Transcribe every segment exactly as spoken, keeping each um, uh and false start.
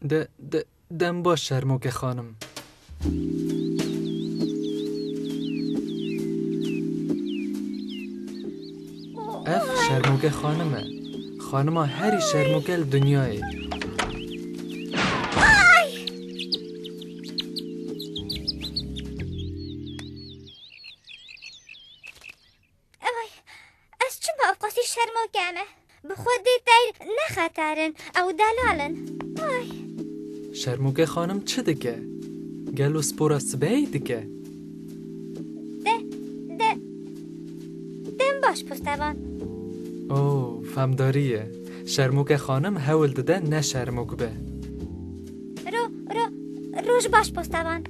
De, de, dem baş Şermoke xanim. Ev Şermoke xanim e. Xanima herî şermoke li dinyayê. Ay, ez çima ev qasî şermoke me? Bi xwedê teyr ne xeter in, ew delal in. Ay. Şermoke xanim çi dike? Gelo spora sibehê dike? De, de, dem baş postevan. Oh, femdarî ye. Şermoke xanim hewl dide ne şermok be. Ro, ro, roj baş postevan.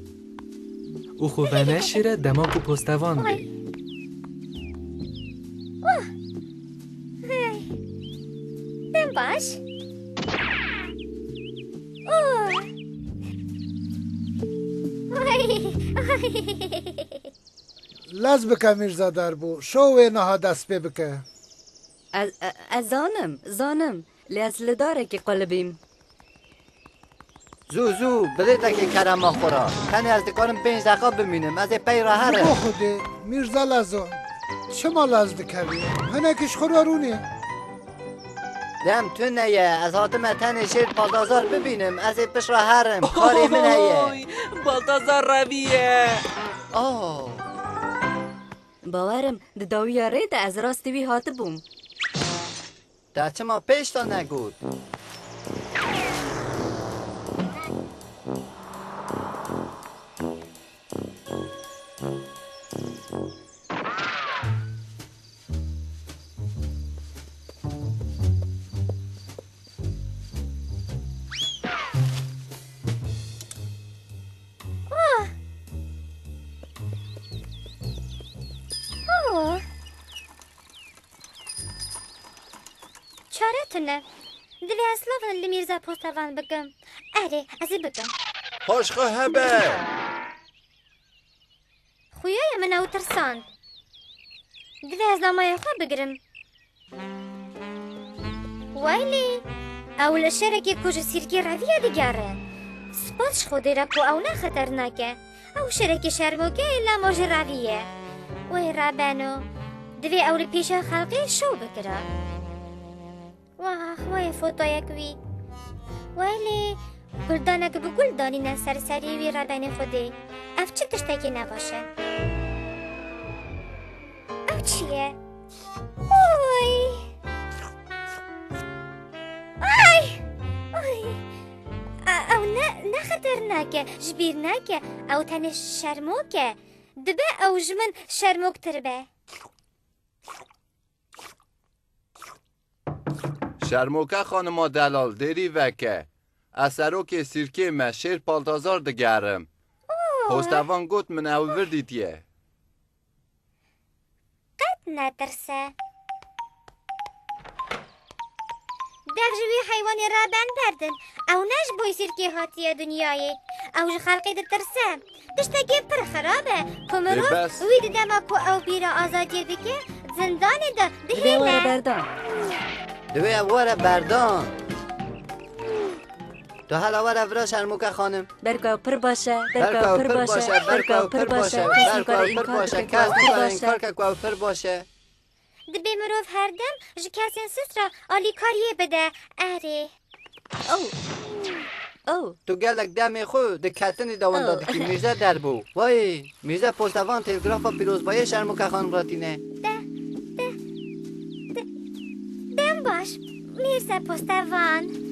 Û xwe veneşîre dema ku postevan bê. Ay. Oh. Hey. Dem baş. Oh. Ay. Ay. Lez bike Mîrza Derbû, şo wê niha dest pê bike. Ez, e-, ez zanim, zanim. Lê ez li darekî qulibîm. Zû, zû, bilêtekê kerema xwe re. Tenê ez dikarim pênc deqa bimînim, ez ê pey re herim. Bo Xwedê, Mîrza Lezo, çima lez dikevî? Hinekî ji xwe re rûnê. Dem tune ye, ez hatime tenê şêr Baldazar bibînim, ez ê pişt re herim, karê min heye. Oy, Baldazar reviye. Oh. Bawerim, di dawiya rê de ez rastî wî hatibûm. Te çima pêş de negot? Oh. Oh. Çare tune. Divê ez silav li Mîrza Postevan bikim. Erê, ez ê bikim. Paşxwe hebe! Xuya ye min ew tirsand. Divê ez namaya xwe bigirim. Weylê, ew li şerekê ku ji sîrkê reviye digere. Spas ji Xwedê re ku ew ne xeternak e. Ew şerekê şermokeyê lamo ji revî ye. Wê rebeno. Divê ew li pêşa xelkê şov bikira. Wah, wayê fotoyek wî. Weylê, guldanek bi gul danîne ser serê wî rebenê Xwedê. Ev çi tiştekî nebaş e? Ev çi ye? Oy! Ay! Ay! E, ew ne, ne xeternak e, ji bîr neke, ew tenê şermok e. Dibe ew ji min şermoktir be. Şermoke xanima delal, dêrî veke. Ez serokê sîrkê me, Şêr Baldazar digerim. Oh. Postevan got min ew vir dîtiye. Qet netirse. Dev ji wî heywanê reben berdin. Ew ne ji bo sîrkê hatiye dinyayê. Ew ji xelkê ditirse. Tiştekî pir xirab e ku mirov wî di dema ku ew bîra azadiyê dike, zindanê de dihêle. Divê were berdan. Divê ew were berdan. Tu hela were vira Şermoke xanim. Berka pir baş e, berka pir baş e, berka pir baş e. Kes nikare înkar bike ku ew pir baş e. Dibê mirov her dem ji kesên sist re alîkariyê bide. Erê. Oh. Oh. Tu gelek demê xwe di ketinî de wenda dikî, Mîrze Derbû. Wayê, Mîrze Postevan telgrafa pîrozbayê Şermoke xanim re tîne. De, de, de, dem baş, Mîrze Postevan.